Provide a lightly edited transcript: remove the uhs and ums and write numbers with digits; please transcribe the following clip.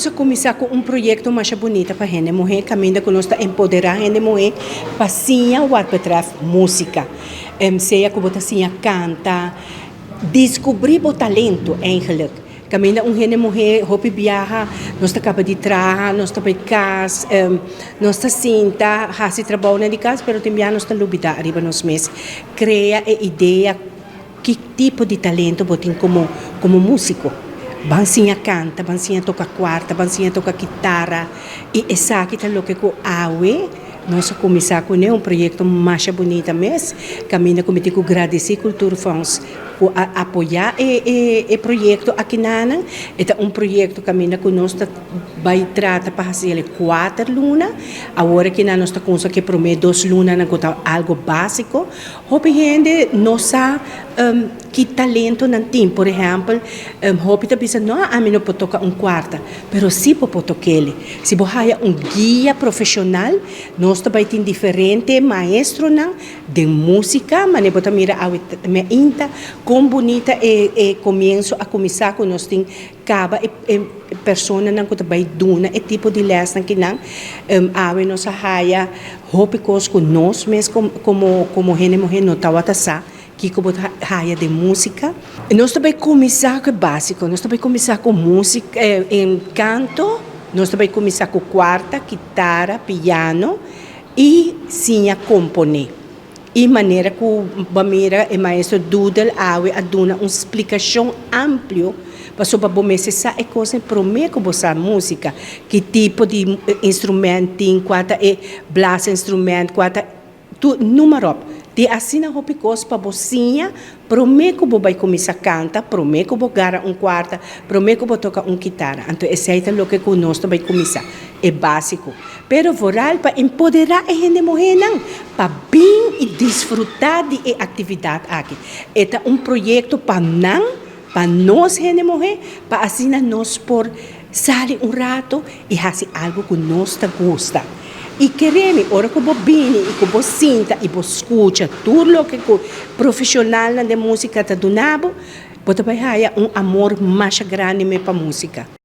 Nos a cuminsa cu un proyecto masha bunita pa hende muhe, caminda cu nos ta empodera hende muhe pa siña wat betreft musica. Sea cu bo ta siña canta, descubri bo talento eigenlijk. Caminda un hende muhe hopi biaha, nos ta caba di traha, nos ta bay cas, nos ta sinta haci trabounan di cas, pero tin biaha nos ta lubida ariba nos mes. Crea e idea ki tipo di talento bo tin como musico. Ban siña canta, ban siña toca cuarta, ban siña toca kitara. Y esaki ta loke cu awe nos a cuminsa cune, un proyecto masha bunita mes. Caminda cu mi tin cu gradici Cultuurfonds cu a apoya e proyecto akinan. E ta un proyecto caminda cu nos ta bay trata pa haci 4 luna. Awor cu nos ta cuminsa cu prome 2 luna nan ta algo basico. Hopi hende no sa ki talento nan tin. Por ehempel, hopi ta bisa: "No, ami no por toca un cuarta", pero si bo por toc'e. Si bo haya un guia profesional, nos tambe tin diferente maestronan di musica, mas bo ta mira awe mainta con bunita e comienso a cuminsa cu nos tin caba e personanan cu tambe duna e tipo di les nan cu nan awe nos a haya hopi cos cu nos mes como hende muhe no tawata sa kico bo ta haya di musica. Nos tambe a cuminsa cu basico, nos tambe a cuminsa cu musica, en canto, nos tambe a cuminsa cu cuarta, kitara, piano y siña compone. E manera cu bo a mira e maestro Doodle awe a duna un splicacion amplio pasobra bo mester sa e cos prome cu bo sa musica, ki tipo di instrument tin, cua ta e blaasinstrument, cua ta tur, noem op. Di asina hopi cos pa bo siña prome cu bo bay cuminsa canta, prome cu bo gara un cuarta, prome cu bo toca un kitara. Anto, esey ta loke cu nos tambe a cuminsa. E basico. Pero vooral pa empodera e hende muhenan, pa bin y disfruta di e actividad aki. E ta un proyecto pa nan, pa nos hende muhe, pa asina nos por sali un rato y haci algo cu nos ta gusta. Y kere mi, ora cu bo bini y cu bo sinta y bo scucha tur loke e profesional di musica ta duna bo, bo ta bay haya un amor mas grandi mes pa musica.